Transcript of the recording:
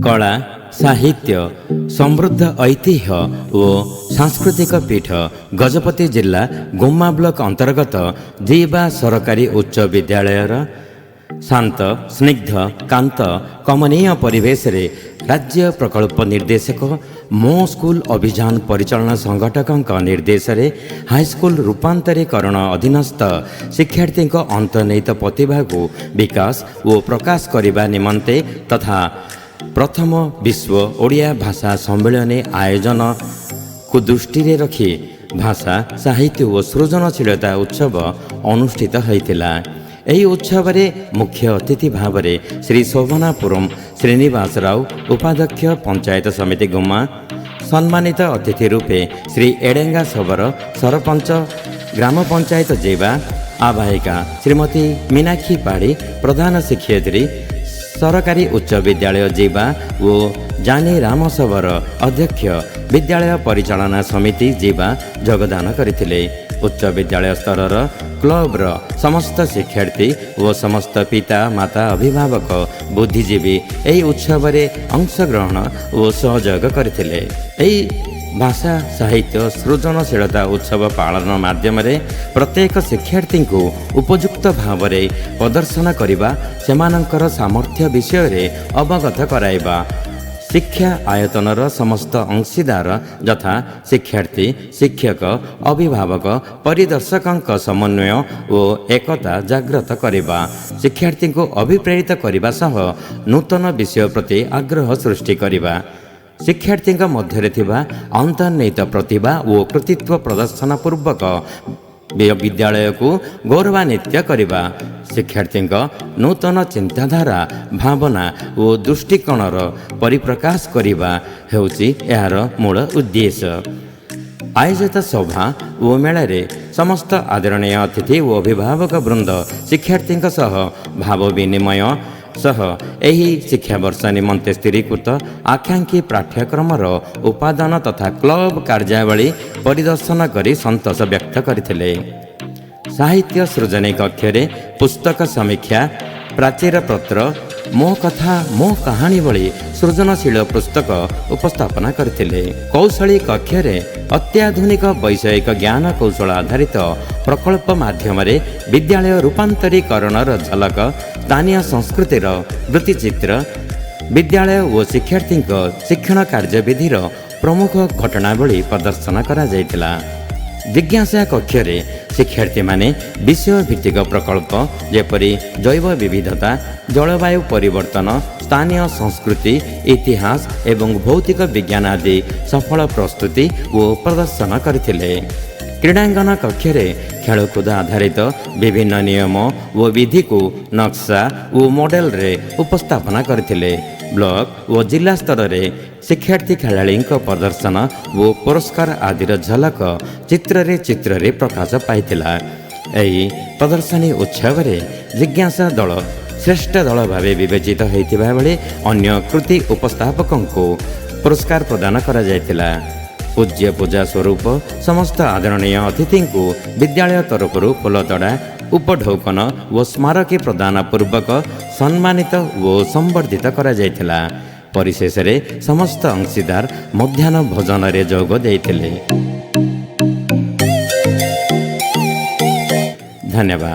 କଳା, ସାହିତ୍ୟ, ସମୃଦ୍ଧ ଐତିହ୍ୟ ଓ ସାଂସ୍କୃତିକ ପୀଠ ଗଜପତି ଜିଲ୍ଲା ଗୁମ୍ମା ବ୍ଲକ ଅନ୍ତର୍ଗତ ଜିବା ସରକାରୀ ଉଚ୍ଚ ବିଦ୍ୟାଳୟର ଶାନ୍ତ, ସ୍ନିଗ୍ଧ, କାନ୍ତ, କମନୀୟ ପରିବେଶରେ ରାଜ୍ୟ ପ୍ରକଳ୍ପ ନିର୍ଦ୍ଦେଶକ ମୋ ସ୍କୁଲ ଅଭିଯାନ ପରିଚାଳନା ସଂଗଠକଙ୍କ ନିର୍ଦ୍ଦେଶରେ ହାଇସ୍କୁଲ ରୂପାନ୍ତରୀକରଣ ଅଧୀନସ୍ଥ ଶିକ୍ଷାର୍ଥୀଙ୍କ ଅନ୍ତର୍ନିହିତ ପ୍ରତିଭାକୁ ବିକାଶ ଓ ପ୍ରକାଶ କରିବା ନିମନ୍ତେ ତଥା ପ୍ରଥମ ବିଶ୍ୱ ଓଡ଼ିଆ ଭାଷା ସମ୍ମିଳନୀ ଆୟୋଜନକୁ ଦୃଷ୍ଟିରେ ରଖି ଭାଷା, ସାହିତ୍ୟ ଓ ସୃଜନଶୀଳତା ଉତ୍ସବ ଅନୁଷ୍ଠିତ ହୋଇଥିଲା। ଏହି ଉତ୍ସବରେ ମୁଖ୍ୟ ଅତିଥି ଭାବରେ ଶ୍ରୀ ଶୋଭନାପୁରମ ଶ୍ରୀନିବାସ ରାଓ, ଉପାଧ୍ୟକ୍ଷ, ପଞ୍ଚାୟତ ସମିତି ଗୁମ୍ମା, ସମ୍ମାନିତ ଅତିଥି ରୂପେ ଶ୍ରୀ ଏଡେଙ୍ଗା ଶବର, ସରପଞ୍ଚ, ଗ୍ରାମ ପଞ୍ଚାୟତ ଜେବା, ଆବାହିକା ଶ୍ରୀମତୀ ମୀନାକ୍ଷୀ ପାଢ଼ୀ, ପ୍ରଧାନ ଶିକ୍ଷୟିତ୍ରୀ, ସରକାରୀ ଉଚ୍ଚ ବିଦ୍ୟାଳୟ ଜିବା ଓ ଜାନି ରାମ ଶବର, ଅଧ୍ୟକ୍ଷ, ବିଦ୍ୟାଳୟ ପରିଚାଳନା ସମିତି ଜିବା ଯୋଗଦାନ କରିଥିଲେ। ଉଚ୍ଚ ବିଦ୍ୟାଳୟ ସ୍ତରର କ୍ଲବର ସମସ୍ତ ଶିକ୍ଷାର୍ଥୀ ଓ ସମସ୍ତ ପିତା ମାତା, ଅଭିଭାବକ, ବୁଦ୍ଧିଜୀବୀ ଏହି ଉତ୍ସବରେ ଅଂଶଗ୍ରହଣ ଓ ସହଯୋଗ କରିଥିଲେ। ଏହି ଭାଷା, ସାହିତ୍ୟ, ସୃଜନଶୀଳତା ଉତ୍ସବ ପାଳନ ମାଧ୍ୟମରେ ପ୍ରତ୍ୟେକ ଶିକ୍ଷାର୍ଥୀଙ୍କୁ ଉପଯୁକ୍ତ ଭାବରେ ପ୍ରଦର୍ଶନ କରିବା, ସେମାନଙ୍କର ସାମର୍ଥ୍ୟ ବିଷୟରେ ଅବଗତ କରାଇବା, ଶିକ୍ଷା ଆୟତନର ସମସ୍ତ ଅଂଶୀଦାର ଯଥା ଶିକ୍ଷାର୍ଥୀ, ଶିକ୍ଷକ, ଅଭିଭାବକ, ପରିଦର୍ଶକଙ୍କ ସମନ୍ୱୟ ଓ ଏକତା ଜାଗ୍ରତ କରିବା, ଶିକ୍ଷାର୍ଥୀଙ୍କୁ ଅଭିପ୍ରେରିତ କରିବା ସହ ନୂତନ ବିଷୟ ପ୍ରତି ଆଗ୍ରହ ସୃଷ୍ଟି କରିବା, ଶିକ୍ଷାର୍ଥୀଙ୍କ ମଧ୍ୟରେ ଥିବା ଅନ୍ତର୍ନିହିତ ପ୍ରତିଭା ଓ କୃତିତ୍ୱ ପ୍ରଦର୍ଶନ ପୂର୍ବକ ବିଦ୍ୟାଳୟକୁ ଗୌରବାନ୍ୱିତ କରିବା, ଶିକ୍ଷାର୍ଥୀଙ୍କ ନୂତନ ଚିନ୍ତାଧାରା, ଭାବନା ଓ ଦୃଷ୍ଟିକୋଣର ପରିପ୍ରକାଶ କରିବା ହେଉଛି ଏହାର ମୂଳ ଉଦ୍ଦେଶ୍ୟ। ଆୟୋଜିତ ସଭା ଓ ମେଳାରେ ସମସ୍ତ ଆଦରଣୀୟ ଅତିଥି ଓ ଅଭିଭାବକ ବୃନ୍ଦ ଶିକ୍ଷାର୍ଥୀଙ୍କ ସହ ଭାବ ବିନିମୟ ସହ ଏହି ଶିକ୍ଷାବର୍ଷ ନିମନ୍ତେ ସ୍ଥିରୀକୃତ ଆକାଂକ୍ଷୀ ପାଠ୍ୟକ୍ରମର ଉପାଦାନ ତଥା କ୍ଲବ କାର୍ଯ୍ୟାବଳୀ ପରିଦର୍ଶନ କରି ସନ୍ତୋଷ ବ୍ୟକ୍ତ କରିଥିଲେ। ସାହିତ୍ୟ ସୃଜନୀ କକ୍ଷରେ ପୁସ୍ତକ ସମୀକ୍ଷା, ପ୍ରାଚୀର ପତ୍ର, ମୋ କଥା ମୋ କାହାଣୀ ଭଳି ସୃଜନଶୀଳ ପୁସ୍ତକ ଉପସ୍ଥାପନା କରିଥିଲେ। କୌଶଳୀ କକ୍ଷରେ ଅତ୍ୟାଧୁନିକ ବୈଷୟିକ ଜ୍ଞାନ କୌଶଳ ଆଧାରିତ ପ୍ରକଳ୍ପ ମାଧ୍ୟମରେ ବିଦ୍ୟାଳୟ ରୂପାନ୍ତରୀକରଣର ଝଲକ, ସ୍ଥାନୀୟ ସଂସ୍କୃତିର ବୃତ୍ତିଚିତ୍ର, ବିଦ୍ୟାଳୟ ଓ ଶିକ୍ଷାର୍ଥୀଙ୍କ ଶିକ୍ଷଣ କାର୍ଯ୍ୟବିଧିର ପ୍ରମୁଖ ଘଟଣାବଳୀ ପ୍ରଦର୍ଶନ କରାଯାଇଥିଲା। ଜିଜ୍ଞାସା କକ୍ଷରେ ଶିକ୍ଷାର୍ଥୀମାନେ ବିଷୟଭିତ୍ତିକ ପ୍ରକଳ୍ପ ଯେପରି ଜୈବ ବିବିଧତା, ଜଳବାୟୁ ପରିବର୍ତ୍ତନ, ସ୍ଥାନୀୟ ସଂସ୍କୃତି, ଇତିହାସ ଏବଂ ଭୌତିକ ବିଜ୍ଞାନ ଆଦି ସଫଳ ପ୍ରସ୍ତୁତି ଓ ପ୍ରଦର୍ଶନ କରିଥିଲେ। କ୍ରୀଡ଼ାଙ୍ଗନ କକ୍ଷରେ ଖେଳକୁଦ ଆଧାରିତ ବିଭିନ୍ନ ନିୟମ ଓ ବିଧିକୁ ନକ୍ସା ଓ ମଡେଲରେ ଉପସ୍ଥାପନା କରିଥିଲେ। ବ୍ଲକ ଓ ଜିଲ୍ଲା ସ୍ତରରେ ଶିକ୍ଷାର୍ଥୀ ଖେଳାଳିଙ୍କ ପ୍ରଦର୍ଶନ ଓ ପୁରସ୍କାର ଆଦିର ଝଲକ ଚିତ୍ରରେ ଚିତ୍ରରେ ପ୍ରକାଶ ପାଇଥିଲା। ଏହି ପ୍ରଦର୍ଶନୀ ଉତ୍ସବରେ ଜିଜ୍ଞାସା ଦଳ ଶ୍ରେଷ୍ଠ ଦଳ ଭାବେ ବିବେଚିତ ହୋଇଥିବା ବେଳେ ଅନ୍ୟ କୃତି ଉପସ୍ଥାପକଙ୍କୁ ପୁରସ୍କାର ପ୍ରଦାନ କରାଯାଇଥିଲା। ପୂଜ୍ୟ ପୂଜା ସ୍ୱରୂପ ସମସ୍ତ ଆଦରଣୀୟ ଅତିଥିଙ୍କୁ ବିଦ୍ୟାଳୟ ତରଫରୁ ଫୁଲତୋଡ଼ା, ଉପଢୌକନ ଓ ସ୍ମାରକୀ ପ୍ରଦାନ ପୂର୍ବକ ସମ୍ମାନିତ ଓ ସମ୍ବର୍ଦ୍ଧିତ କରାଯାଇଥିଲା। ପରିଶେଷରେ ସମସ୍ତ ଅଂଶୀଦାର ମଧ୍ୟାହ୍ନ ଭୋଜନରେ ଯୋଗ ଦେଇଥିଲେ। ଧନ୍ୟବାଦ।